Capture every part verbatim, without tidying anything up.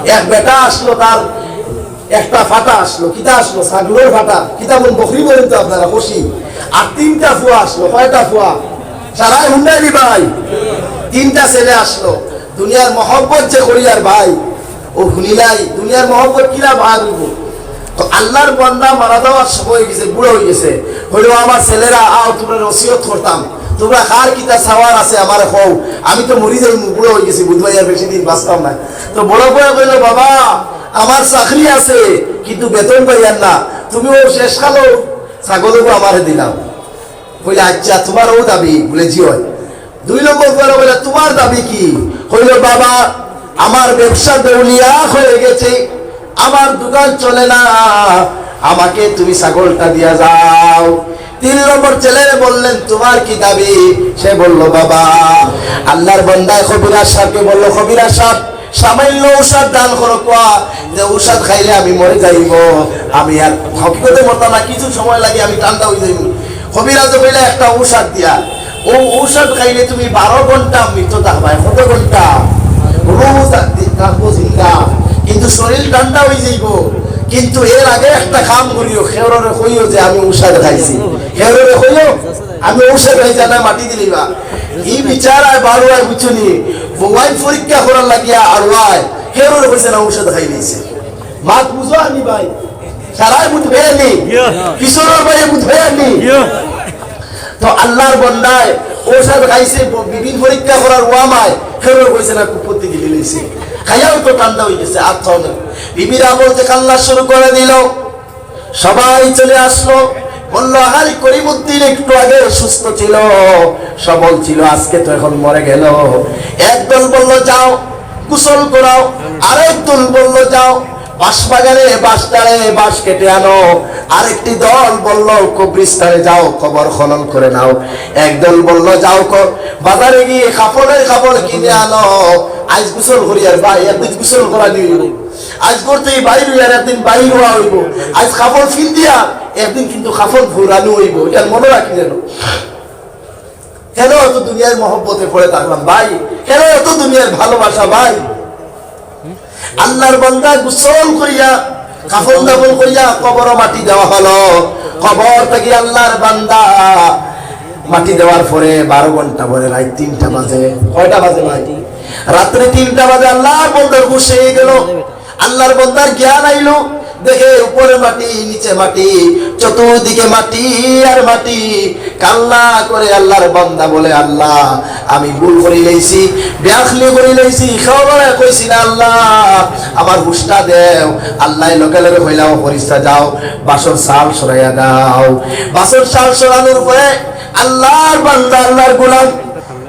এক বেটা আসলো, তার একটা ফাটা আসলো। কিতা আসলো? ছাগলর ফাটা। কিতা বলুন, বকরি বলেন তো আপনারা, খুশি। আর তিনটা ফুয়া আসলো। কয়টা ফুয়া? সারাই হুন্ডাইলি ভাই। তিনটা ছেলে আসলো। দুনিয়ার মহব্বত যে করিয়ার ভাই, ও হুনিলাই দুনিয়ার মহব্বত কিলা ভাই বলবো। তো আল্লাহর বান্দা মারা যাওয়ার সময় হয়ে গেছে, বুড়া হয়ে গেছে। কইলো, "আমার ছেলেরা, আও, তোমরা ওসিয়ত করতাম, তোমরা কার কিতা চাওয়ার আছে আমারে কও, আমি তো মরি যাইমু, বুড়া হয়ে গেছি, বুধবাই আর বেশি দিন বাঁচতাম না।" তো বড় ভাই কইলো, "বাবা, আমার চাকরি আছে, কিন্তু বেতন পাইয়ার না, তুমি ও শেষ কালো ছাগলগু আমারে দিলাও।" কইলে, "আচ্ছা, তোমার ও দাবি?" বলে, "জি হয়।" দুই নম্বর করে বলে, "তোমার দাবি কি?" কইল, "বাবা, আমার ব্যবসা দেউলিয়া হয়ে গেছে, আমার দোকান চলে না, আমাকে তুমি ছাগলটা দিয়া যাও।" তিন নম্বর ছেলে বললেন, "তোমার কি দাবি?" সে বলল, "বাবা।" আল্লাহর বান্দায় কবিরাজ সাহেবকে বলল, "কবিরাজ সাহেব, সামান্য ঔষধ দান করো কোয়া, যে ঔষধ খাইলে আমি মরে যাইব, আমি আর হকিকতে মরতাম না, কিছু সময় লাগে আমি ঠান্ডা হয়ে যাইব।" কবিরাজ কইলা, "একটা ঔষধ দিয়া, ও ঔষধ খাইলে তুমি বারো ঘন্টা মৃত থাকবায়।" কত ঘন্টা? রোজ আর দিন থাকবো জিন্দা, কিন্তু শরীর ঠান্ডা হয়ে যাইব। কিন্তু এর আগে একটা কাম করিও, খেউররে কইও যে আমি ঔষধ খাইছি, খেউররে কইও আমি ঔষধ খাইছি, না মাটি দিলিবা। এই বিচার আর বারো আর বুঝছনি, বউয়াইন পরীক্ষা করার লাগিয়া আর ওয়াই খেউররে কইছে না ঔষধ খাই নিছে। মাত বুঝো আনি ভাই, সারাই বুঝবে আনি, পিছনের ভাই বুঝবে আনি। তো আল্লাহর বন্দায় ঔষধ খাইছে, ব-, বিবির পরীক্ষা করার ওয়ামায়, খেউররে কইছে না কুপত্তি গিলি লইছে। খাইয়াও তো ঠান্ডা হয়ে গেছে, আর তো অনেক। বিবিরা বলতে কান্না শুরু করে দিল, সবাই চলে আসলো, বলল, "আহারে করিমুদ্দিন একটু আগে সুস্থ ছিল, সবল ছিল, আজকে তো এখন মরে গেল।" একদল বলল, "যাও, গোসল করাও।" আরেক দল বলল, "যাও, বাঁশ বাগানে, বাঁশ ডালে বাঁশ কেটে আনো।" আরেকটি দল বলল, "কবরস্থানে যাও, কবর খনন করে নাও।" একদল বলল, "যাও, ক-, বাজারে গিয়ে কাপড়ের কাপড় কিনে আনো।" আজ গোসল করি আর ভাই, একদিন গোসল করা নিয়ে আজ করতে বাইর হইয়া আর একদিন বাইর হওয়া হইব। আজ কাপড় ফিন্দিয়া একদিন কিন্তু কাপড় ফুরানো হইব, এটা মনে রাখি যেন। কেন এত দুনিয়ার মহব্বতে পড়ে থাকলাম ভাই? কেন এত দুনিয়ার ভালোবাসা ভাই? আল্লাহর বান্দা গোসল করিয়া, কাফন দাফন করিয়া কবরো মাটি দেওয়া হলো। কবর থাকি আল্লাহর বান্দা মাটি দেওয়ার পরে বারো ঘন্টা পরে রাত তিনটা বাজে। কয়টা বাজে ভাই? রাত্রে তিনটা বাজে আল্লাহর বান্দার হুশ হয়ে গেল। আল্লাহর বান্দার জ্ঞান আইলো, দেখে উপরে মাটি, নিচে মাটি, চতুর্দিকে মাটি আর মাটি। কান্না করে আল্লাহর বান্দা বলে, "আল্লাহ, আমি ভুল করি লইছি, বেআখলি করি লইছি, খাওয়া কইছি না আল্লাহ, আমার হুশটা দেও।" আল্লাহ লগে লগে কইলা, "ও ফিরিস্তা যাও, বাঁশর ছাল সরাইয়া দাও।" বাঁশর ছাল সরানোর পরে আল্লাহর বান্দা, আল্লাহর গোলাম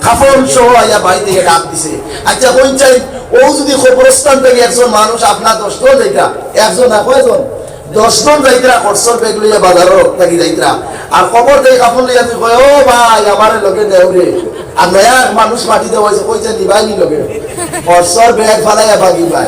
কাফন সহ আইয়া বাড়ি থেকে ডাক দিছে। আচ্ছা, কোন চাই, ও যদি কবরস্থান থেকে একজন মানুষ, আপনার দশজন যাইতা, একজন না কয়জন? দশজন যাইতরা, খরচর ব্যাগ লইয়া বাজারো থাকি যাইতরা। আর কবর থেকে কাফন লইয়া তুই কয়, "ও ভাই, আমারে লগে নেও রে।" আর নয়া এক মানুষ মাটি দেওয়া হয়েছে, কইছে, "নিবাই নি লগে।" খরচর ব্যাগ ফালাইয়া ভাগি ভাই।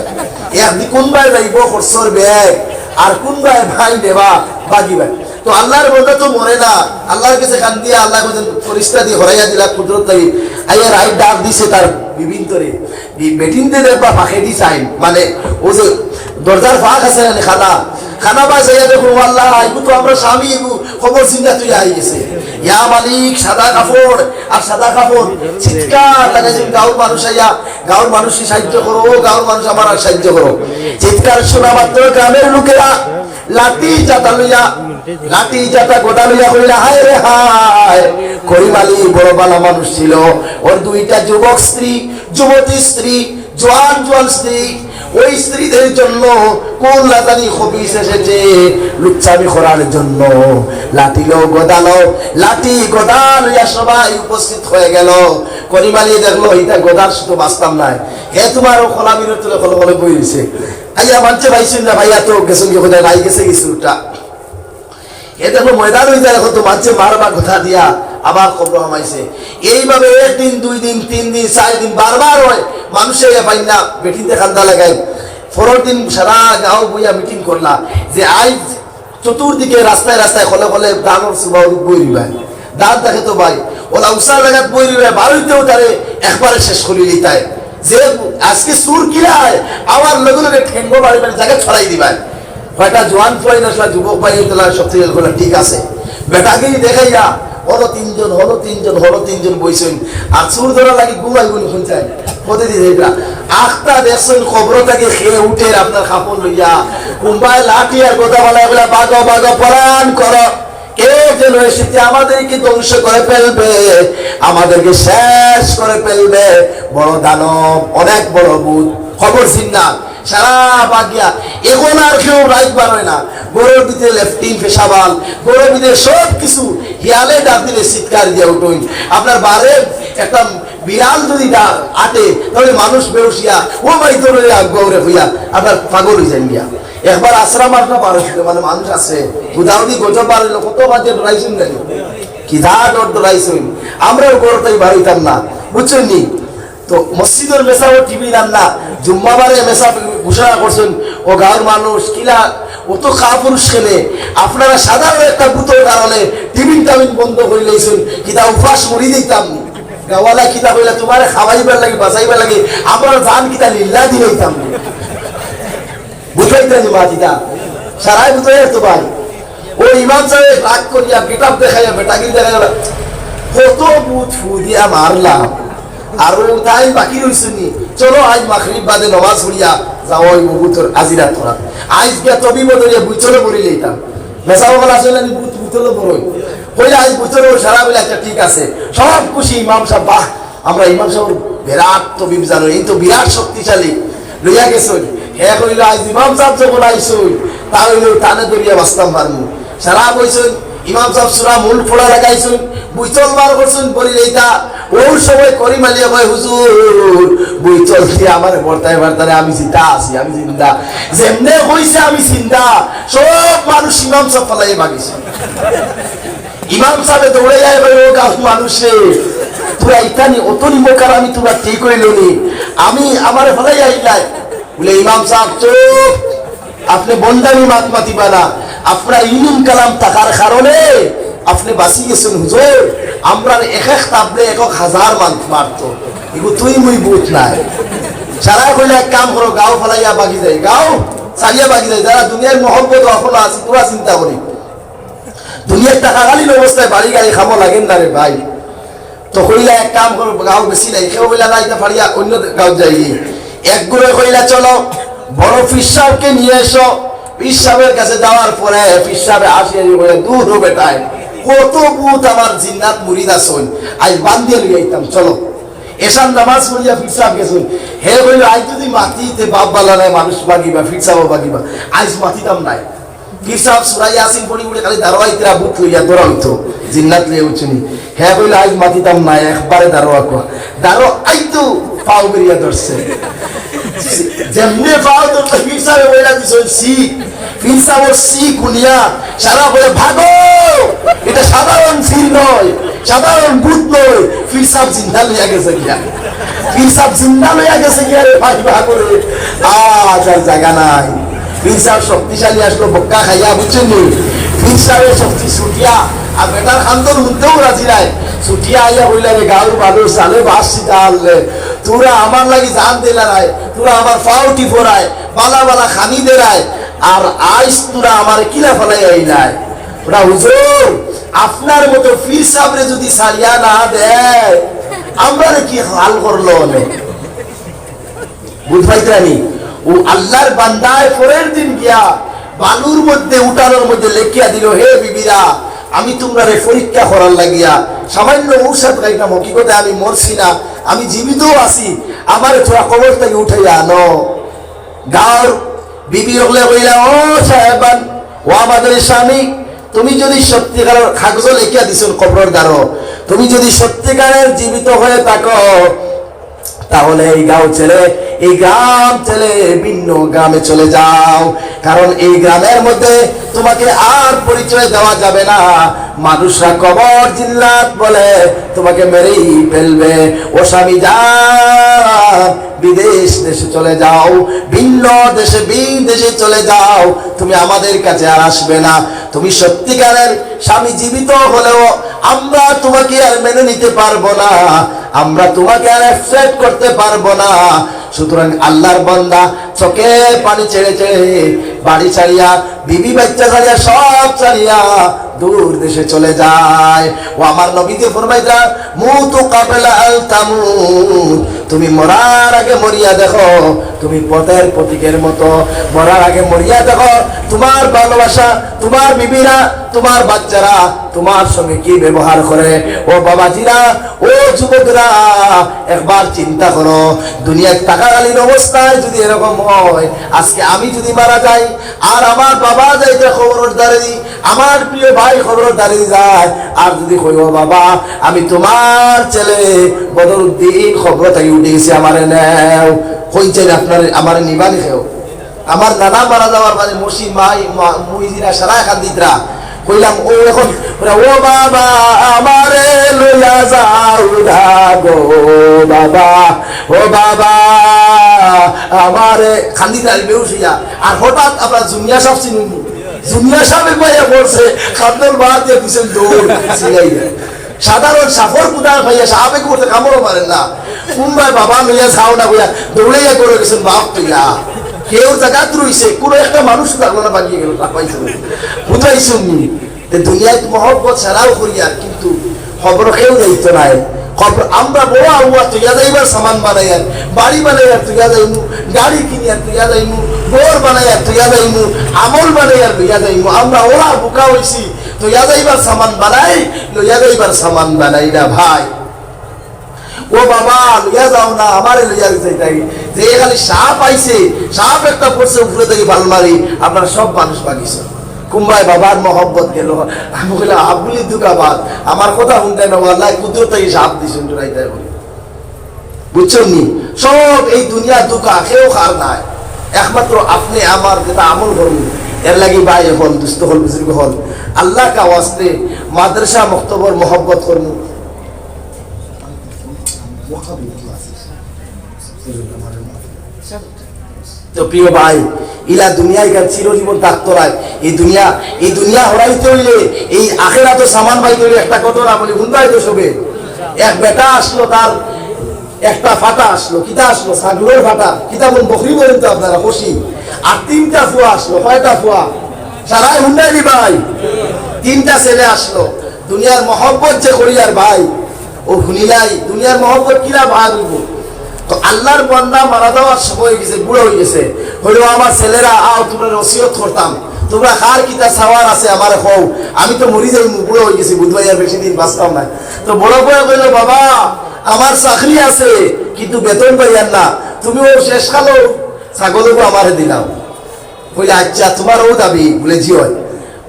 এক দি-, কোন ভাই যাইব খরচর ব্যাগ, আর কোন ভাই ভাই নেবা ভাগি ভাই। তো আল্লাহর বন্দা তো মরে না, আল্লাহর কাছে কান দিয়া আল্লাহ কইছেন, ফিরিস্তা দিয়ে হরাইয়া দিলা কুদরত থাকি। আইয়া রাইত ডাক দিছে তার বিবিন্তরে। এই বেটিনতে দেখবা ফাঁকেদি চাইন, মানে, ও যে দরজার ফাঁক আছে না, খানা, খানা বায় চাইয়া দেখো, "ও আল্লাহ, আইবো তো আমরা স্বামী, আইবো, খবর চিন্তা তুই আই গেছে।" ইয়া মালিক, সাদা কাপড় আর সাদা কাপড়, চিৎকার লাগাইছেন গাঁওর মানুষ আইয়া, "গাঁওর মানুষ সাহায্য করো, ও গাঁওর মানুষ আমার আর সাহায্য করো।" চিৎকার শোনা মাত্র গ্রামের লোকেরা লাঠি জাতা লইয়া, লাঠি জাতা গদা লইয়া কইলা, "হায় রে হায়, করিম আলী বড় ভালা মানুষ ছিল, ওর দুইটা যুবক স্ত্রী, যুবতী স্ত্রী, জোয়ান জোয়ান স্ত্রী, ওই স্ত্রীদের জন্য কোন লাজানি খবিস এসেছে, লুচ্চামি করার জন্য।" লাঠি লো, গদা লো, লাঠি গদা লইয়া সবাই উপস্থিত হয়ে গেল। করিম আলী দেখলো, "এটা গদার শুধু বাঁচতাম নাই, হে তোমার ও খোলা মিরর তুলে খোলো খোলো বই হয়েছে।" আইয়া মানছে ভাই শুন না, ভাইয়া তো গেছে গিয়ে কোথায় নাই গেছে কিছু ওটা। এ দেখো ময়দান হয়ে যায়, এখন তো মানছে মারবা কথা দিয়া আবার খবর হামাইছে। এইভাবে একদিন, দুই দিন, তিন দিন, চার দিন বারবার হয়। মানুষে ইয়া পাই না, বেটিনতে কান্দা লাগাই। পরের দিন সারা গাঁও বইয়া মিটিং করলা যে আজ চতুর্দিকে রাস্তায় রাস্তায় খলে খলে ধানর সুবা বই দিবায়। ধান থাকে তো ভাই, ওলা উষা জায়গাত বই দিবায়, বারোইতেও তারে একবারে শেষ করি দিতায়। যে আজকে চুর কিলায়, আমার লগে লগে ঠেঙ্গো বাড়ি বাড়ি জায়গা ছড়াই দিবায়। কয়টা জোয়ান ফুয়াইন আসলা, যুবক ভাই হইতলা, শক্তি হইতলা, ঠিক আছে। বেটাগিরি দেখাইয়া হলো তিনজন, হলো তিনজন, হলো তিনজন বইছইন। আর চুর ধরা লাগি ঘুমাই গুলি শুনছেন, প্রতিদিন এইটা। আখতা দেখছেন, কবর থেকে খেয়ে উঠে আপনার কাপড় লইয়া, কুম্বায় লাঠি আর গোদা বালা এগুলা, "বাগো, বাগো, পলান করো।" কে যেন এসেছে আমাদেরকে ধ্বংস করে ফেলবে, আমাদেরকে শেষ করে ফেলবে। বড় দানব, অনেক বড় ভূত, খবর চিন না, সারা বাগিয়া। এখন আর কেউ রাইত বারোয় না, ঘরর ভিতরে লেট্রিন, পেশাবাল, ঘরর ভিতরে সব কিছু। হিয়ালে ডাক দিলে চিৎকার দিয়া উঠইন। আপনার বারে একটা বিড়াল যদি ডা-, আটে, তাহলে মানুষ বেউসিয়া, "ও ভাই, ধরে আগুয়াউরে" হইয়া আপনার পাগল হয়ে যান গিয়া। একবার আশ্রম আপনার বারো ছিল, মানে মানুষ আছে, উদাহরণই গজব বার হইলো, কত বাজে ডরাইছেন জানি, কি যা ডর ডরাইছেন। আমরাও ঘর থেকে বার হইতাম না, বুঝছেন নি? তো মসজিদের মেসাবো টিভি রান্না, জুম্মাবারে মেসাব ঘোষণা করছেন, "ও গাঁওর মানুষ, কিলা অত কাপুরুষ কেনে? আপনারা সাধারণ একটা ভূতর কারণে টিভি টাভিন বন্ধ করে লইছেন, কিতা উপাস মরি দিতাম নি?" গাওয়ালা কিতা কইলা, "তোমারে খাওয়াইবার লাগি, বাঁচাইবার লাগি, আমরা জান কিতা লিল্লা দিলাইতাম নি।" বুঝাইতে নি মাতিতা, সারাই বুঝাই তো ভাই। ও ইমাম সাহেব রাগ করিয়া, গেটআপ দেখাইয়া, বেটাগিরি দেখাইয়া, কত ভূত ফু দিয়া মারলাম। আর ও তাই বাকি রইছে নি, "চলো, আজ মাগরিব বাদে নামাজ পড়িয়া যাওয়া ওই ভূতর আজিরা তোরা।" আজ গিয়া তবি বদলিয়া বুঝলো বলি লইতাম। মেসাব বলা আসলে আমি ভূত, ভূতলো বড়ই। কইলে আজ ভূতলো সারা বলে, "আচ্ছা, ঠিক আছে।" সব খুশি ইমাম সাহেব, "বাহ, আমরা ইমাম সাহেব বিরাট তবিব জানো, এই তো বিরাট শক্তিশালী।" লইয়া গেছইন। হে কইল, "আজ ইমাম সাহেব যখন আইছইন, তা হইল তানে ধরিয়া বাঁচতাম পারমু।" সারা বইছইন, ইমাম সাহেব সুরা মুল ফোড়া লাগাইছইন, বুঝতল বার করছইন, বলি এইটা। ওই সময় করিম আলিয়া কয়, "হুজুর, বুঝতল দিয়ে আমার বর্তায় বর্তারে আমি জিতা আছি, আমি জিন্দা।" যেমনে কইছে আমি জিন্দা, সব মানুষ ইমাম সাহেব ফালাই ভাগিছে। ইমাম সাহেব দৌড়ে যায়, কয়, "ও গাঁও মানুষে, তোরা ইতানি অত নিমকার আমি তোরা ঠিক হইল নি, আমি আমার ফালাই আইলাই।" বলে, "ইমাম সাহেব চুপ, আপনি বন্ডামি মাত মাতিবা না, আপনার ইলম কালাম থাকার কারণে আপনি বাঁচি গেছেন হুজুর, আমরা এক এক তাবলে এক এক হাজার মান মারতো, এগু তুই মুই ভূত নাই।" সারা কইলে, "এক কাম করো, গাঁও ফালাইয়া বাগি যাই, গাঁও ছাড়িয়া বাগি যাই, যারা দুনিয়ার মহব্বত অখন আছে, তোরা চিন্তা করি।" দুনিয়ার টাকা খালি অবস্থায় বাড়ি গাড়ি খামো লাগেন না রে ভাই। তো কইলা, "এক কাম করো, গাঁও বেশি নাই।" কেউ কইলা, "না, এটা ফাড়িয়া অন্য গাঁও যাই।" এক গুরু কইলা, "চলো, বড় পীর সাহেবকে নিয়ে এসো।" পীর সাহেবের কাছে যাওয়ার পরে পীর সাহেব আসি আসি কইলা, "দূর হো বেটায়, কত ভূত আমার জিন্নাত মুরিদ আছইন, আজ বান্ধিয়া লইয়া আইতাম, চলো।" এশার নামাজ পড়িয়া পীর সাহেব গেছইন। হে কইল, "আজ যদি মাতি, তে বাপ বালা নাই, মানুষ বাগিবা, পীর সাহেব বাগিবা, আজ মাতিতাম নাই।" পীর সাহেব সুরা ইয়াসিন পড়ি উঠে খালি দারোয়াইতরা ভূত লইয়া দৌড়া হইতো, জিন্নাত লইয়া উঠছে নি। হে কইল, "আজ মাতিতাম না, একবারে দারোয়া কুয়া।" দারোয়া আইতো পাও বেরিয়া ধরছে। যেমনে পাও ধরছে, পীর সাহেব বইলা দিছে, "সি।" পীর সাহেব সি কুনিয়া, সারা বলে, "ভাগো, এটা সাধারণ পীর নয়, সাধারণ ভূত নয়।" পীর সাহেব জিন্দা লইয়া গেছে গিয়া। পীর সাহেব জিন্দা লইয়া গেছে গিয়া রে ভাই, ভাগো রে। আজ আর জায়গা নাই। পীর সাহেব শক্তিশালী আসলো, বক্কা খাইয়া, বুঝছেন নি? পীর সাহেবের শক্তি ছুটিয়া, আর বেটার খান্দন হুনতেও রাজি নাই। ছুটিয়া আইয়া কইলা, "রে গাঁওর মানুষ, সালে বাসছি তাহলে, তোরা আমার লাগি জান দিলা নাই, তোরা আমার ফাউটি ফোরায়, বালা বালা খানি দেরায়, আর আইস তোরা আমার কিলা ফালাই আইলায়।" ওরা, "হুজুর, আপনার মতো পীর সাহেবরে যদি সারিয়া না দেয়, আমরা কি হাল করলো অনেক?" বুঝ পাইতানি? ও আল্লাহর বান্দায় পরের দিন গিয়া বালুর মধ্যে, উঠানোর মধ্যে লেখিয়া দিল, "হে বিবিরা, আমি তোমরারে পরীক্ষা করার লাগিয়া সামান্য ঔষধ খাইতাম, হকিকতে আমি মরছি না, আমি জীবিত আছি, আমারে তোরা কবর থেকে উঠাইয়া আনো।" গাঁওর বিবি হকলে কইলা, "ও সাহেবান, ও আমাদের স্বামী, তুমি যদি সত্যিকারের কাগজ লেখিয়া দিছো কবরর দ্বারো, তুমি যদি সত্যিকারের জীবিত হয়ে থাকো, তাহলে এই গাঁও ছেড়ে, এই গ্রাম ছেড়ে ভিন্ন গ্রামে চলে যাও, কারণ এই গ্রামের মধ্যে তোমাকে আর পরিচয় দেওয়া যাবে না। মানুষরা কবর জিন্নাত বলে তোমাকে মেরেই ফেলবে। ও স্বামী যান, বিদেশ দেশে চলে যাও, ভিন্ন দেশে, বিদেশে চলে যাও, তুমি আমাদের কাছে আর আসবে না।" তুমি সত্যিকারের স্বামী জীবিত হলেও আমরা তোমাকে আর মেনে নিতে পারবো না, আমরা তোমাকে আর অ্যাকসেপ্ট করতে পারবো না। সুতরাং আল্লাহর বান্দা চোখে পানি ছেড়ে ছেড়ে বাড়ি ছাড়িয়া, বিবি বাচ্চা ছাড়িয়া, সব ছাড়িয়া দূর দেশে চলে যায়। ও আমার নবীজি ফরমাইতা, "মুতু কাবলা আল তামুত।" তুমি মরার আগে মরিয়া দেখো, তুমি পথের পথিকের মতো মরার আগে মরিয়া দেখো। তোমার ভালোবাসা, তোমার বিবিরা, তোমার বাচ্চারা তোমার সঙ্গে কি ব্যবহার করে। ও বাবাজিরা, ও যুবকরা, একবার চিন্তা করো, দুনিয়াত থাকাকালীন অবস্থায় যদি এরকম হয়, আজকে আমি যদি মারা যাই আর আমার বাবা যাইতে কবরর দ্বারে দি, আমার প্রিয় ভাই কবরর দ্বারে দি যায়, আর যদি কই, "ও বাবা, আমি তোমার ছেলে বদরুদ্দিন কবর থাকি উঠি গেছি, আমারে নেও", কইছেন আপনারে, আমারে নিবানি কেউ? আমার নানা মারা যাওয়ার বাদে মসি মাই মা-, মুইজিরা সারায় কান্দিতরা। কইলাম, "ও এখন ওরা, ও বাবা, আমারে লইয়া যাও না গো বাবা, ও বাবা, আমারে", কান্দিতরা বেহুশ হইয়া। আর হঠাৎ আমরা জুনিয়া সাহেব চিনি, জুনিয়া সাহেব পাইয়া পড়ছে, কান্দর বাদ দিয়ে দিছেন দৌড়, সিলাই। সাধারণ সাফর কুদাল পাইয়া সাহাবে করতে কামড়ও মারেন না। কুম্বায় বাবা লইয়া যাও না কইয়া দৌড়াইয়া করে গেছেন বাপ তুইয়া। কেউ জাগাত রইছে, কোনো একটা মানুষ থাকলো না, বাগিয়ে গেল, তা পাইছো। বুঝাইছো নি? তে দুনিয়াত মহব্বত সারাও করিয়ার, কিন্তু খবর কেউ যাইতো নাই। খবর আমরা বড় আউয়া তুইয়া যাইবার সামান বানাইয়ার, বাড়ি বানাইয়ার তুইয়া যাইমু, গাড়ি কিনিয়ার তুইয়া যাইমু, ঘর বানাইয়ার তুইয়া যাইমু, আমল বানাইয়ার লইয়া যাইমু। আমরা ওরা বোকা হইছি, তুইয়া যাইবার সামান বানাই, লইয়া যাইবার সামান বানাই না ভাই। ও বাবা, লইয়া যাও না, আমারে লইয়া যাইতাই। যে খালি সাপ আইছে, সাপ একটা পড়ছে উপরে থেকে বাল মারি, আপনারা সব মানুষ বাগিছে। কুম্বায় বাবার মহব্বত গেল। আমি কইলাম, "আবুলি দুকাবাদ, আমার কথা শুনতে না, আল্লাহ কুদরত থেকে সাপ দিছেন, ডরাইতে বলে।" বুঝছেন নি? সব এই দুনিয়া দুকা, কেউ খার নাই। একমাত্র আপনি আমার যেটা আমল করুন, এর লাগি ভাই হল, দুস্থ হল, বুজুর্গ হল, আল্লাহ কা ওয়াস্তে মাদ্রাসা মক্তবর মহব্বত করুন। তো প্রিয় ভাই, ইলা দুনিয়া ইখান চিরজীবন থাকতো নায়। এই দুনিয়া, এই দুনিয়া হরাইতে হইলে, এই আখেরাতর সামান পাইতে হইলে একটা ঘটনা বলি, হুনবায় তো সবে। এক বেটা আসলো, তার একটা ফাটা আসলো। কিতা আসলো? ছাগলর ফাটা। কিতা বল, বকরি বলেন তো আপনারা, খুশি। আর তিনটা ফুয়া আসলো। কয়টা ফুয়া? সারাই হুন্ডাই দি ভাই। তিনটা ছেলে আসলো। দুনিয়ার মহব্বত যে করিয়ার ভাই, ও হুনিলাই, দুনিয়ার মহব্বত কিলা ভাই হইব? তো আল্লাহর বান্দা মারা যাওয়ার সময় হয়ে গেছে, বুড়া হয়ে গেছে। কইলো, "আমার ছেলেরা, আও, তোমরা ওসিয়ত করতাম, তোমরা কার কিতা চাওয়ার আছে আমারে কও, আমি তো মরি যাইমু, বুড়া হয়ে গেছি, বুধবাই আর বেশি দিন বাঁচতাম না।" তো বড় ভাই কইলো, "বাবা, আমার চাকরি আছে, কিন্তু বেতন পাইয়ার না, তুমি ও শেষ কালো ছাগলগু আমারে দিলাও।" কইলে, "আচ্ছা, তোমার ও দাবি?" বলে, "জি হয়।"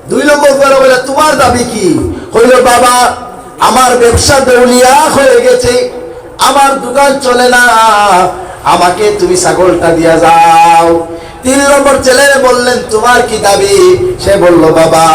দুই নম্বর পরে বলে, "তোমার দাবি কি?" কইল, "বাবা, আমার ব্যবসা দেউলিয়া হয়ে গেছে, আমার দোকান চলে না, আমাকে তুমি ছাগলটা দিয়া যাও।" তিন নম্বর ছেলে বললেন, "তোমার কি দাবি?" সে বলল, "বাবা,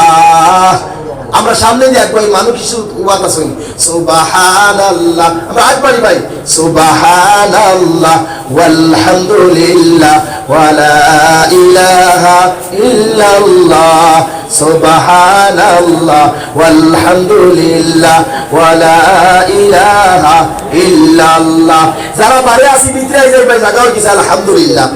আমরা সামনে দিয়ে একবার মানুষ কিছু ওয়াতা শুনি, সুবহানাল্লাহ, আমরা আজ বাড়ি ভাই, সুবহানাল্লাহ, ওয়ালহামদুলিল্লাহ, ওয়ালা ইলাহা ইল্লাল্লাহ, সুবহানাল্লাহ, ওয়ালহামদুলিল্লাহ, ওয়ালা ইলাহা ইল্লাল্লাহ।" যারা বারে আসি ভিতরে আই যাই ভাই, জাগাও কিছু আলহামদুলিল্লাহ।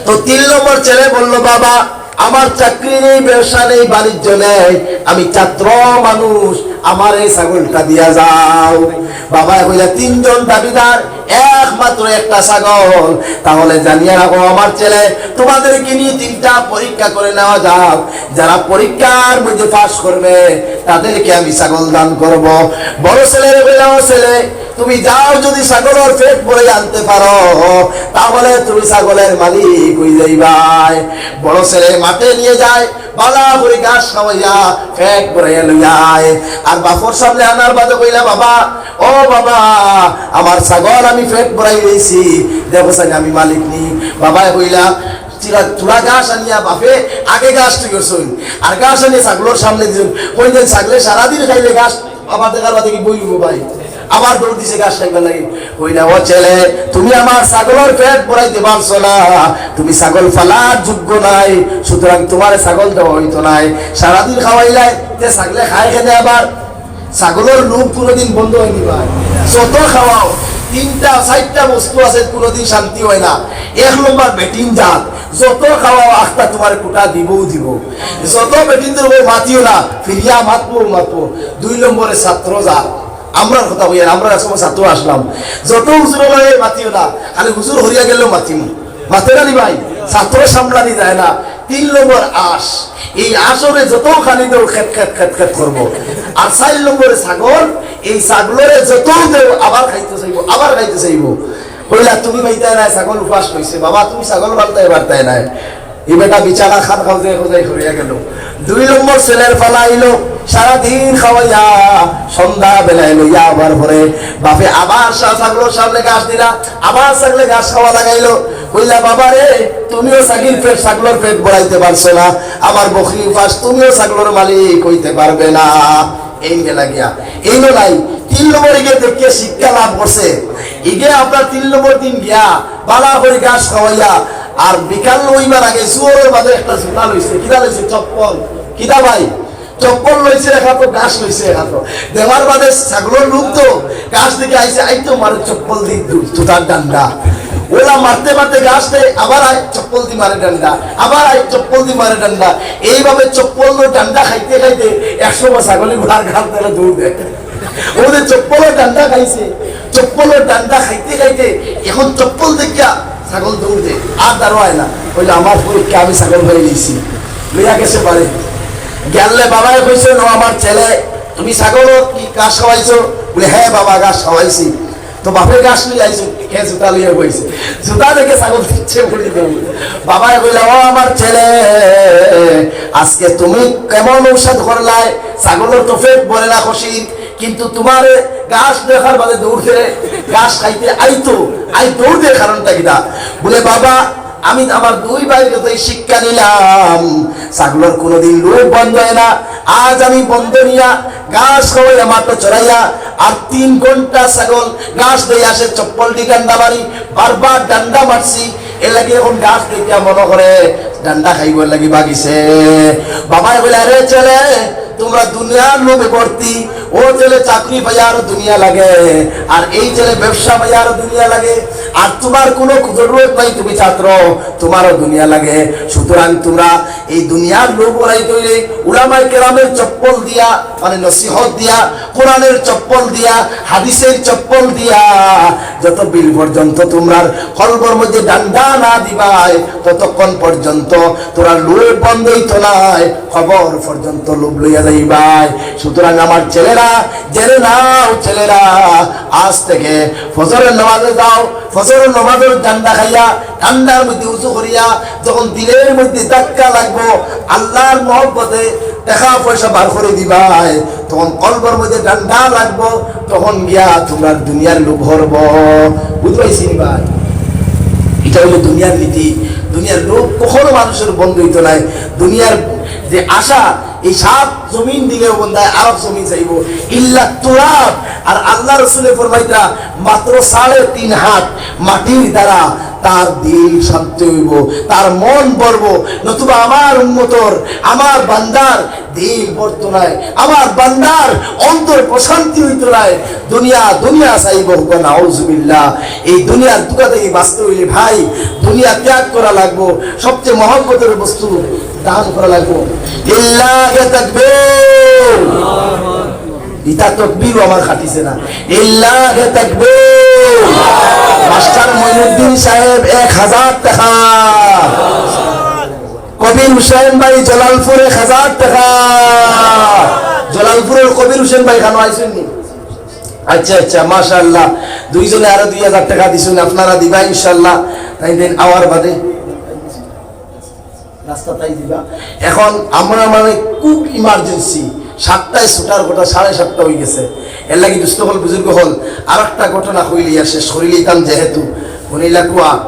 তো তিন নম্বর ছেলে বলল, "বাবা, আমার চাকরি নেই, ব্যবসা নেই, বাণিজ্য নেই, আমি ছাত্র মানুষ, আমার এই ছাগলটা দিয়া যাও।" বাবায় কইলা, "তিনজন দাবিদার, একমাত্র একটা ছাগল, তাহলে জানিয়ে রাখো আমার ছেলে, তোমাদেরকে নিয়ে তিনটা পরীক্ষা করে নেওয়া যাক, যারা পরীক্ষার মধ্যে পাস করবে তাদেরকে আমি ছাগল দান করব।" বড় ছেলেরে কইলা, "ও ছেলে, তুমি যাও, যদি ছাগলর পেট ভরে আনতে পারো, তাহলে তুমি ছাগলের মালিক হয়ে যাইবায়।" বড় ছেলে মাঠে নিয়ে যায়, বালা করে ঘাস খাওয়াইয়া পেট ভরাইয়া লইয়া আয়। আর বাপর সামনে আনার বাদে কইলা, "বাবা, ও বাবা, আমার ছাগল আমি পেট ভরাই লইছি, দেখো চাই আমি মালিক নি।" বাবায় কইলা, "চিরা-, চুরা ঘাস আনিয়া বাপে আগে ঘাস তুই করছইন, আর ঘাস আনিয়া ছাগলর সামনে দিছইন, কইলেন ছাগলে সারাদিন খাইলে ঘাস, আবার দেখার বাদে কি বইব ভাই?" আবার দৌড় দিছে ঘাস খাইবার লাগি। কইলা, "ও ছেলে, তুমি আমার ছাগলর পেট ভরাইতে পারছো না, তুমি ছাগল ফালার যোগ্য নায়, সুতরাং তুমারে ছাগল দেওয়া অইতো নায়।" সারাদিন খাওয়াইলায়, তে ছাগলে খায় কেনে আবার? ছাগলর লোভ কুনুদিন বন্ধ অয়নি ভাই। যত খাওয়াও, তিনটা চাইরটা বস্তু আছে কুনুদিন শান্তি অয় না। এক নম্বর বেটিন জাত, যত খাওয়াও আখতা তুমারে কুটা দিবউ দিবউ। যত বেটিনতর বউ মাতিও না, ফিরিয়া মাতবউ মাতবউ। দুই নম্বরে ছাত্র জাত, আমরার কথা কইয়ার, আমরা এক সময় ছাত্র আছলাম, যত হুজুরর লগে মাতিও না, খালি হুজুর হরিয়া গেলেও মাতিমু, মাতে না নি ভাই? ছাত্র সামলানি যায় না। তিন নম্বর আশ, এই আশরে যত খানি দেও খেত খেত খেত খেত করবো। আর চাইর নম্বরে ছাগল, এই ছাগলরে যত দেও আবার খাইতে চাইবো, আবার খাইতে চাইবো। কইলা, "তুমি পাইতায় নায়, ছাগল উপাস রইছে।" "বাবা, তুমি ছাগল পালতায় পারতায় নায়।" ই বেটা বিচারা খান খাওয়াই খাওয়াই হরিয়া গেল। দুই নম্বর ছেলের পালা আইলো, সারাদিন খাওয়াইয়া সন্ধ্যাবেলায় লইয়া আবার পরে বাপে আবার সা-, ছাগলর সামনে ঘাস দিলা, আবার ছাগলে ঘাস খাওয়া লাগাইলো। কইলা, "বাবা রে, তুমিও ছাগির পেট, ছাগলর পেট ভরাইতে পারছো না, আমার বকরি উপাস, তুমিও ছাগলর মালিক অইতে পারবে না।" এইন গেলা গিয়া, এইনও নাই। তিন নম্বর ইগে দেখিয়া শিক্ষা লাভ করছে। ইগে আপনার তিন নম্বর দিন গিয়া বালা করি ঘাস খাওয়াইয়া, আর বিকাল অইবার আগে জোহরর বাদে একটা জুতা লইছে। কিতা লইছে? চপ্পল। কিতা ভাই? চপ্পল লইছে এক আতো, ঘাস লইছে এক আতো। দেওয়ার বাদে ছাগলর লোভ তো, ঘাস দেখি আইছে, আইতো মারে চপ্পল দি জু-, জুতার ডান্ডা। ওলা মারতে মারতে ঘাস দেয়, আবার আয় চপ্পল দি মারে ডান্ডা, আবার আয় চপ্পল দি মারে ডান্ডা। এইভাবে চপ্পল লো ডান্ডা খাইতে খাইতে এক সময় ছাগলে ঘোড়ার ঘাস ধরে দৌড় দেয়। ওদের চপ্পলর ডান্ডা খাইছে, চপ্পলর ডান্ডা খাইতে খাইতে এখন চপ্পল দেখিয়া ছাগল দৌড় দেয়, আর দাঁড়ায় না। কইলো, "আমার পরীক্ষা, আমি ছাগল পাইলিছি।" লইয়া গেছে বাড়ি। গেলে বাবায় কইছে, "ও আমার ছেলে, তুমি ছাগল কি ঘাস খাওয়াইছো?" বলে, "হ্যাঁ বাবা, ঘাস খাওয়াইছি।" তো বাপে ঘাস লইয়া আইছে, হে জুতা লইয়া বইছে। জুতা দেখে ছাগল দিচ্ছে বলি দৌড়। বাবায় কইলা, "ও আমার ছেলে, আজকে তুমি কেমন ঔষধ করলায়? ছাগলর তো পেট ভরে না খুশি, কিন্তু তুমারে ঘাস দেখার বাদে দৌড় দে, ঘাস খাইতে আইতো, আই দৌড় দে, কারণটা কিতা?" বলে, "বাবা, আমি আমার দুই ভাইর কাছে শিক্ষা নিলাম, ছাগলর কোনোদিন লোভ বন্ধ হয় না। আজ আমি বন্ধ নিয়া ঘাস খাওয়াইয়া মাঠো চড়াইয়া আর তিন ঘন্টা ছাগল ঘাস দিয়ে আসে, চপ্পল দি ডান্ডা মারি, বারবার ডান্ডা মারছি, এর লাগি এখন ঘাস দেখিয়া মনে করে ডান্ডা খাইবার লাগি বাগিছে।" বাবায় কইলা, "আরে ছেলে, তুমরা দুনিয়ার লোভে ভর্তি, ও ছেলে চাকরি পাইয়া আরো দুনিয়া লাগে, আর এই ছেলে ব্যবসা পাইয়া আরো দুনিয়া লাগে, আর তুমার কোনো জরুরত নাই, তুমি ছাত্র, তুমারও দুনিয়া লাগে। সুতরাং তুমরা এই দুনিয়ার লোভ ওরাই তৈরি, উলামায়ে কেরামের চপ্পল দিয়া, মানে নসিহত দিয়া, কোরআনের চপ্পল দিয়া, হাদিসের চপ্পল দিয়া, যত বিল পর্যন্ত তুমরার কলবর মধ্যে ডান্ডা না দিবায়, ততক্ষণ পর্যন্ত তোরা লোভ বন্ধ হইতো নায়, কবর পর্যন্ত লোভ লইয়া যাইবায়।" সুতরাং আমার ছেলেরা, জেনে নাও ছেলেরা, আজ থেকে ফজরের নামাজে যাও, ফজরের নামাজের ডান্ডা খাইয়া ঠান্ডার মধ্যে উজু করিয়া যখন দিলের মধ্যে ধাক্কা লাগবো, আল্লাহর মহব্বতে টাকা পয়সা বার করে দিবায়, তখন কলবর মধ্যে ডান্ডা লাগবো, তখন গিয়া তুমরার দুনিয়ার লোভ হরবো। বুঝতে পারছি নি ভাই? এটা হইলো দুনিয়ার নীতি। দুনিয়ার লোভ কখনো মানুষের বন্ধ হইতো নাই। দুনিয়ার যে আশা, এই সাত জমিন দিলেও বন্দায় আরব জমিন চাইবো, ইল্লা তুরাব। আর আল্লাহ রসুলে ফরমাইতা, মাত্র সাড়ে তিন হাত মাটির দ্বারা তার দিল শান্তি হইব, তার মন ভরবো। নতুবা আমার উম্মতর, আমার বান্দার দিল ভরতো নায়, আমার বান্দার অন্তর প্রশান্তি হইতো নায়। দুনিয়া, দুনিয়া চাইবো, হুকা নাউজুবিল্লাহ। এই দুনিয়ার ধোঁকা থেকে বাঁচতে হইলে ভাই, দুনিয়া ত্যাগ করা লাগবো। সবচেয়ে মহব্বতের বস্তু দান করা লাগবো। লিল্লাহে তাকবীর। ইটা তকবীরও আমার খাটিছে না। লিল্লাহে তাকবীর। মাস্টার মঈনুদ্দিন সাহেব এক হাজার টাকা। কবির হুসেন ভাই জালালপুর এক হাজার টাকা। জালালপুরের কবির হুসেন ভাই খানো আইছেন নি? আচ্ছা, আচ্ছা, মাশাআল্লাহ। দুইজনে আরো দুই হাজার টাকা দিছেন, আপনারা দিবা ইনশাআল্লাহ। তাই দিন আওয়ার বাদে রাস্তা তাই দিবা। এখন আমরা মানে খুব ইমার্জেন্সি, সাতটায় ছুটার কথা, সাড়ে সাতটা হয়ে গেছে। এর লাগি দুস্ত হল, বুজুর্গ হল, আর একটা ঘটনা হইলে আর শেষ করিলে ইতাম যেহেতু উনি লাকুয়া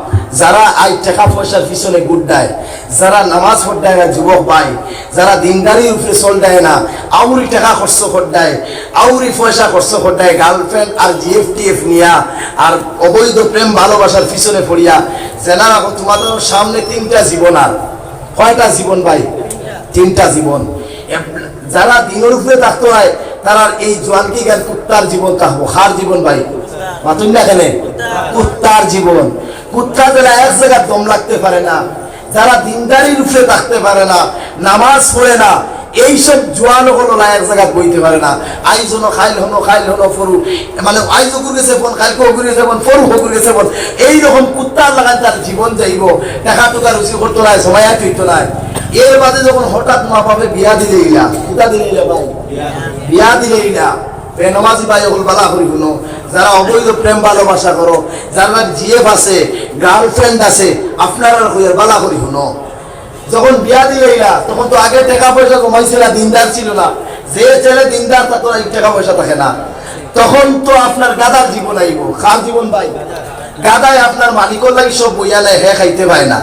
যারা আইজ টেকা পয়সার পিছনে ঘুরডায়, যারা নামাজ পড়ডায় না যুবক ভাই, যারা দিনদারির উপরে চলডায় না, আউরি টেকা খরচ করডায়, আউরি পয়সা খরচ করডায়, গার্লফ্রেন্ড আর জিএফ টিএফ নিয়া আর অবৈধ প্রেম ভালোবাসার পিছনে পড়িয়া, জেনা রাখো, তোমাদের সামনে তিনটা জীবন। আর কয়টা জীবন ভাই? তিনটা জীবন। এক-, যারা দিনের উপরে থাকতো হয়, তারার এই জোয়ানকি জ্ঞান কুত্তার জীবন থাকবো। কার জীবন ভাই? মাতুন না কেনে? কুত্তার জীবন। কুত্তা যারা এক জায়গায় দম লাগতে পারে না, যারা দিনদারির উপরে থাকতে পারে না, নামাজ পড়ে না, এইসব জোয়ান হলো না এক জায়গায় বইতে পারে না। আইজ হনো, খাইল হনো, খাইল হনো, ফরু, মানে, আইজ ওগুর গেছে ফোন, খাইল ওগুর গেছে ফোন, ফরু ওগুর গেছে ফোন। এইরকম কুত্তার লাগান তার জীবন যাইব। দেখা তো তার রুজি করতো নাই, সময় আর ফিরতো নাই। এর বাদে যখন হঠাৎ মা বাপে বিয়া দিলে ইলা, কিতা দিলে ইলা ভাই? বিয়া দিলে ইলা। বেনমাজি ভাই অকল বালা করি হুনো, যারা অবৈধ প্রেম ভালোবাসা করো, যারা জিএফ আছে, গার্লফ্রেন্ড আছে, আপনারা কইয়ার বালা করি হুনো। যখন বিয়া দিলে ইলা, তখন তো আগে টেকা পয়সা কমাইছে না, দিনদার ছিল না। যে ছেলে দিনদার, তার তো এই টেকা পয়সা থাকে না। তখন তো আপনার গাধার জীবন আইব। কার জীবন ভাই? গাধায় আপনার মালিকর লাগি সব বইয়া নেয়, হে খাইতে পায় না।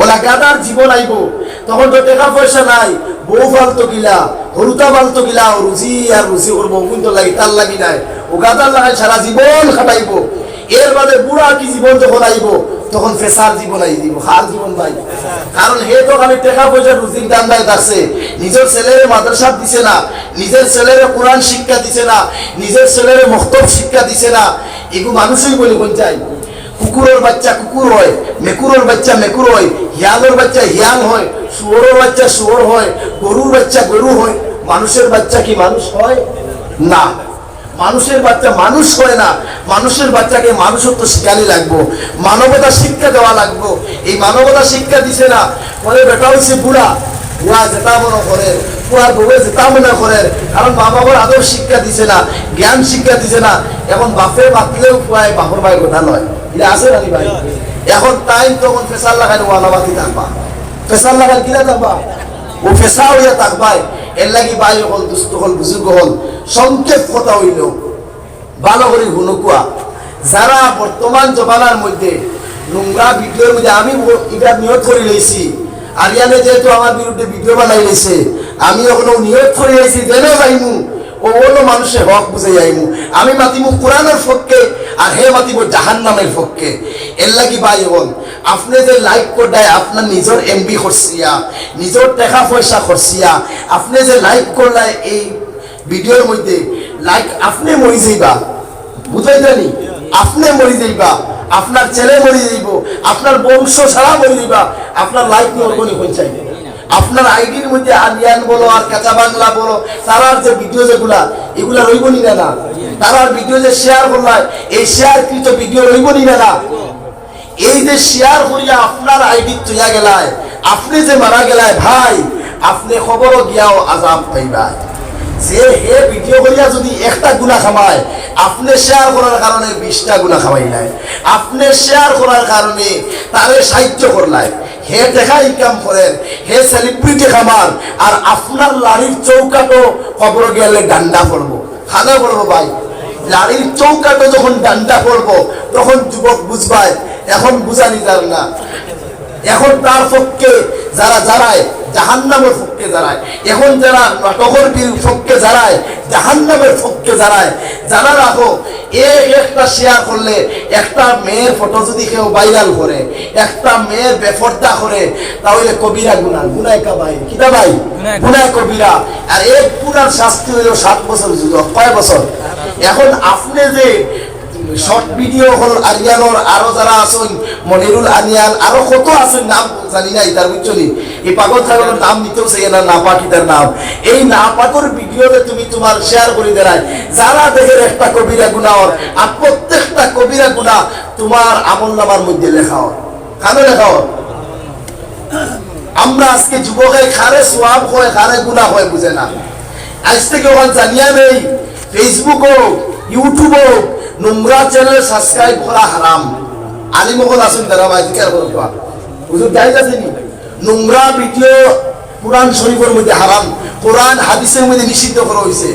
ওলা গাধার জীবন আইব, তখন তো টেকা পয়সা নাই, বউ ফালতো গিলা, হরুতা ফালতো গিলা, ও রুজি আর রুজি করবো, কিন্তু লাগি তার লাগি নাই। ও গাধার লাগাই সারা জীবন খাটাইব। এর বাদে বুড়া কি জীবন যখন আইব, তখন ফেসার জীবন আই দিব। কার জীবন ভাই? কারণ হে তো খালি টেকা পয়সা রুজির ধান্দায় থাকছে, নিজের ছেলেরে মাদ্রাসা দিছে না, নিজের ছেলেরে কোরআন শিক্ষা দিছে না, নিজের ছেলেরে মক্তব শিক্ষা দিছে না। এগু মানুষই বলি কোন চাই? কুকুরের বাচ্চা কুকুর হয়, মেকুরের বাচ্চা মেকুর হয়, হিয়ালের বাচ্চা হিয়াল হয়, শুয়োরের বাচ্চা শুয়োর হয়, গরুর বাচ্চা গরু হয়। মানুষের বাচ্চা কি মানুষ হয়? না। মানুষের বাচ্চা মানুষ হয় না। মানুষের বাচ্চাকে মানুষত্ব শিখানি লাগবো, মানবতা শিক্ষা দেওয়া লাগবো। এই মানবতা শিক্ষা দিছে না, পরে বেটা হইছে বুড়া, বুড়া যেটা মনে করে, বুড়ার বউয়ে যেটা মনে করে, কারণ মা বাবার আদর শিক্ষা দিছে না, জ্ঞান শিক্ষা দিছে না। এখন বাপে মাতলেও পুয়ায় বাপর ভাই কথা নয়, এটা আছে নানি ভাই? এখন তাই তখন ফেসার লাগাই ওয়ালাবাতি থাকবা, ফেসার লাগাই কিনা থাকবা, ও ফেসা হইয়া থাকবায়। এর লাগি ভাই হল, দুস্ত হল, বুজুর্গ হল, সংক্ষেপ কথা হইল, ভালো করি হুনুকুয়া। যারা বর্তমান জমানার মধ্যে নোংরা ভিডিওর মধ্যে, আমি ও-, এটা নিয়ত করি লইছি, আরিয়ানে যেহেতু আমার বিরুদ্ধে ভিডিও বানাই লইছে, আমি এখনো নিয়ত করি লইছি, যেন যাইমু, ও অন্য মানুষের হক বুঝে যাইমু। আমি মাতিমু কোরআনের পক্ষে, আর হে মাতিব জাহান্নামের পক্ষে। এর লাগি ভাই হল, আপনি যে লাইক করডায়, আপনার নিজের এমবি খরচিয়া, নিজের টাকা পয়সা খরচিয়া, আপনি যে লাইক করলায় এই ভিডিওর মধ্যে, লাইক, আপনি মরি যাইবা, বুঝাই জানি, আপনি মরি যাইবা, আপনার ছেলে মরি যাইব, আপনার বংশ সারা মরি যাইবা, আপনার লাইক নিয়ে ওরকমই হয়ে চাই। আপনার আইডির মধ্যে আলিয়ান বলো আর কাঁচা বাংলা বলো, তারার যে ভিডিও যেগুলা, এগুলা রইব নি না? না, তারার ভিডিও যে শেয়ার করলায়, এই শেয়ারকৃত ভিডিও রইব নি না? না, এই যে শেয়ার করিয়া আপনার আইডি তুইয়া গেলায়, আপনি যে মারা গেলায় ভাই, আপনি খবরও গিয়াও আজাব পাইবা। যে হে ভিডিও করিয়া যদি একটা গুণা খামায়, আপনি শেয়ার করার কারণে বিশটা গুণা খামাইলায়। আপনি শেয়ার করার কারণে তারে সাহায্য করলায়। হে টাকা ইনকাম করের, হে সেলিব্রিটি খামার, আর আপনার লাড়ির চৌকাটো কবর গেলে ডান্ডা পড়বো, খানা পড়বো ভাই, লাড়ির চৌকাটো যখন ডান্ডা পড়বো, তখন যুবক বুঝবায়, এখন বুঝানি যার না। এখন তার পক্ষে যারা যারায়, জাহান্নামের পক্ষে যারায়, এখন যারা নাটকের বিল-, পক্ষে যারায়, জাহান্নামের পক্ষে যারায়, যারা রাখো, এ একটা শেয়ার করলে, একটা মেয়ের ফটো যদি কেউ ভাইরাল করে, একটা মেয়ের বেপর্দা করে, তাহলে কবিরা গুনাহ, গুনায় কাবাইর। কিতা ভাই? গুনায় গুনায় কবিরা। আর এক গুনার শাস্তি হইল সাত বছর জুজো। কয় বছর? এখন আপনি যে শর্ট ভিডিও হল আরিয়ানোর, আরো যারা আছেন, মনিরুল আনিয়ান, আরো কত আছেন, নাম জানি না, তার বুঝছো নি? এই পাগল ছাগলের নাম নিতেও চাই না, নাপাক ইতার নাম। এই নাপাকর ভিডিওতে তুমি তোমার শেয়ার করে দেরায়, যারা দেখের একটা কবিরা গুনাহ অর, আর প্রত্যেকটা কবিরা গুনাহ তোমার আমল নামার মধ্যে লেখা অর। কানো লেখা অর? আমরা আজকে যুবকে কারে সওয়াব হয়, কারে গুনাহ হয় বুঝে না। আজ থেকে ওখানে জানিয়া নেই, Facebook হোক, YouTube হোক, নোংরা চ্যানেল সাবস্ক্রাইব করা হারাম। আলিম হকল আছেন, তারা ভাই জিজ্ঞাসা করো তো। হুজুর জায়েজ আছে নি? নোংরা ভিডিও কোরআন শরীফের মধ্যে হারাম, কোরআন হাদিসের মধ্যে নিষিদ্ধ করা হয়েছে।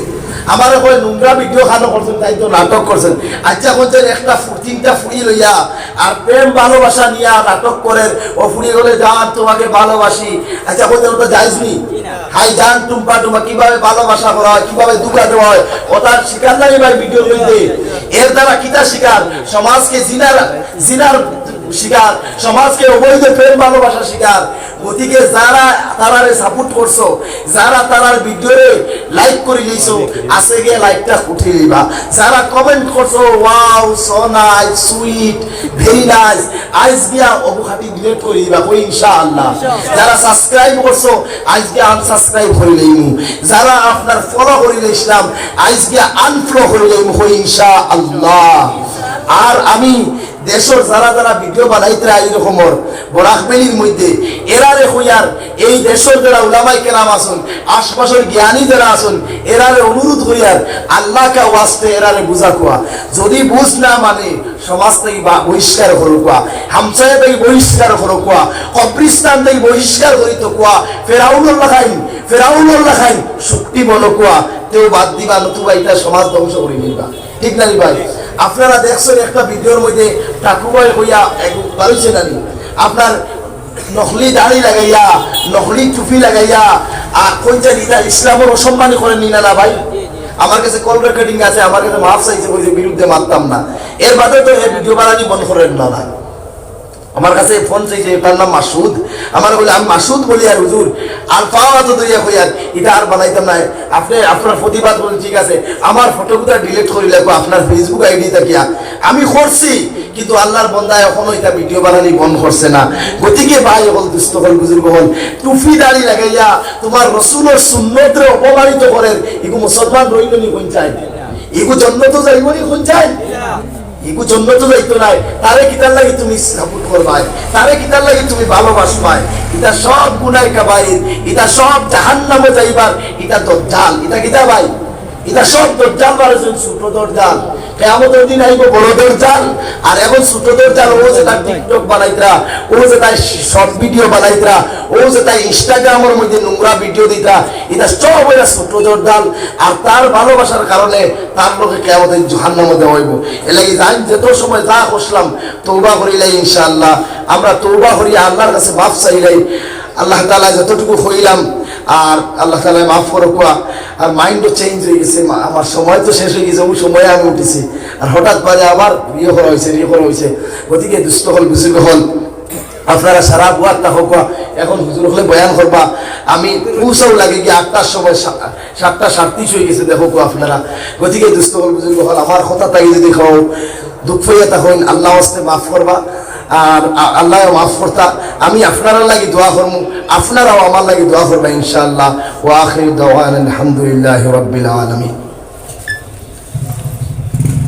আমারে কয় নোংরা ভিডিও খানো করছইন, তাইন তো নাটক করছইন। আচ্ছা, কইছইন একটা ফু-, তিনটা ফুড়ি লইয়া আর প্রেম ভালোবাসা নিয়া নাটক করের, ও ফুড়ি বলে, "জান, তোমাকে ভালোবাসি।" আচ্ছা, কইছইন ওটা জায়েজ নি? হাই জান, টুম্পা টুম্পা কিভাবে ভালোবাসা করা হয়, কিভাবে ধোঁকা দেওয়া হয়, ওটার শিকার নানি ভাই ভিডিও কইতে? এর দ্বারা কিতা শিকার? সমাজকে জিনার, জিনার শিকার, সমাজকে অবৈধ প্রেম ভালোবাসা শিকার। গতিকে যারা তারারে সাপোর্ট করছো, যারা তারার ভিডিওরে লাইক করি লইছো, আছে গিয়া লাইকটা উঠি লইবা। যারা কমেন্ট করছো, "Wow, so nice, sweet, very nice", আইজ গিয়া অবু খাটি ডিলিট করি দিবা, কই ইনশাআল্লাহ। যারা সাবস্ক্রাইব করছো, আইজ গিয়া আনসাবস্ক্রাইব করি লইমু। যারা আপনার ফলো করি লইছিলাম, আইজ গিয়া আনফলো করি লইমু, কই ইনশাআল্লাহ। আর আমি দেশর যারা যারা ভিডিও বানাইতরা এই রকমর বরাক ভ্যালির মধ্যে, এরারে কইয়ার, এই দেশর যারা উলামায়ে কেরাম আছইন, আশপাশর জ্ঞানী যারা আছইন, এরারে অনুরোধ করিয়ার, আল্লাহ কা ওয়াস্তে এরারে বুঝা কওয়া। যদি বুঝ না মানে, সমাজ থাকি বা-, বহিষ্কার করো কওয়া, হামসায়া থাকি বহিষ্কার করো কওয়া, কবরিস্তান থাকি বহিষ্কার করি তো কওয়া, ফেরাউনর লাখাইন, ফেরাউনর লাখাইন শক্তি বনো কওয়া, তেউ বাদ দিবা, নতুবা ইটা সমাজ ধ্বংস করি নিবা। ঠিক না নি ভাই? আপনারা দেখছইন একটা ভিডিওর মধ্যে টাকু ভাই কইয়া এক বারইছে না নি? আপনার নকলি দাড়ি লাগাইয়া, নকলি টুপি লাগাইয়া, আর কইন যে ইটা ইসলামর অসম্মানী করের নি না, না ভাই? আমার কাছে কল রেকর্ডিং আছে, আমার কাছে মাফ চাইছে, কইছে বিরুদ্ধে মাততাম না। এর বাদে তো এই ভিডিও বানানি বন্ধ করের না, না। আমার কাছে ফোন চাইছে, তার নাম মাসুদ। আমারে কইলে, "আমি মাসুদ বলি আর হুজুর, আর পাও তো ধরিয়া কই আর, ইটা আর বানাইতাম না। আপনে আপনার প্রতিবাদ করইন, ঠিক আছে, আমার ফটো গুতা ডিলিট করি লাগবো আপনার Facebook আইডি থাকিয়া।" আমি করছি, কিন্তু আল্লাহর বন্দায় এখনো ইটা ভিডিও বানানি বন্ধ করছে না। গতিকে ভাই অকল, দুস্ত অকল, বুজুর্গ অকল, টুপি দাড়ি লাগাইয়া তোমার রসুলর সুন্নতরে অপমানিত করের, ইগু মুসলমান রইল নি কইন চাই? ইগু জন্নতো যাইব নি কইন চাই? ইগু জন্নতো যাইতো নায়, তারে কিতার লাগি তুমি সাপোর্ট করবায়, তারে কিতার লাগি তুমি ভালোবাসবায়? ইটা সব গুনায় কাবাইর, ইটা সব জাহান্নামো যাইবার, ইটা দজ্জাল। ইটা কিতা ভাই? ইটা সব দজ্জাল, বারইছে ছোট দজ্জাল। কিয়ামতর দিন আইব বড় দজ্জাল, আর এখন ছোট দজ্জাল, ও যেটা TikTok বানাইতরা, ও যেটা শর্ট ভিডিও বানাইতরা, ও যেটা Instagram-র মধ্যে নোংরা ভিডিও দিতরা, ইটা সব অইরা ছোট দজ্জাল। আর তার ভালোবাসার কারণে তার লগে কিয়ামতে জাহান্নামো দেওয়া অইব। এর লাগি যাইন, যত সময় যা করছিলাম, তওবা করিলাই ইনশাআল্লাহ। আমরা তওবা করি, আল্লাহর কাছে মাফ চাইলাই। আল্লাহ তাআলা যতটুকু কইলাম, আর আল্লাহ তাআলা মাফ করুক্কা। আর মাইন্ডও চেঞ্জ অই গেছে, মা-, আমার সময় তো শেষ অই গেছে, ওই সময়ে আমি উঠছি। আর হঠাৎ বাদে আবার ইয়ে করা অইছে, ইয়ে করা অইছে। গতিকে দুস্ত অকল, বুজুর্গ অকল, আপনারা সারা বুয়ার থাকউক্কা। এখন হুজুর অকলে বয়ান করবা, আমি পৌঁছাও লাগে গিয়া আটটার সময়, সা-, সাতটা সাতত্রিশ অই গেছে, দেখউক্কা আপনারা। গতিকে দুস্ত অকল, বুজুর্গ অকল, আমার কথা থাকি যদি কও, দুখ পাইয়া থাকইন, আল্লাহ ওয়াস্তে মাফ করবা, আর আ-, আল্লাহ মাফ করতা। আমি আপনারার লাগি দোয়া করমু, আপনারাও আমার লাগি দোয়া করবা ইনশাআল্লাহ। ওয়া আখিরু দাওয়ানা আলহামদুলিল্লাহি রাব্বিল আলামিন।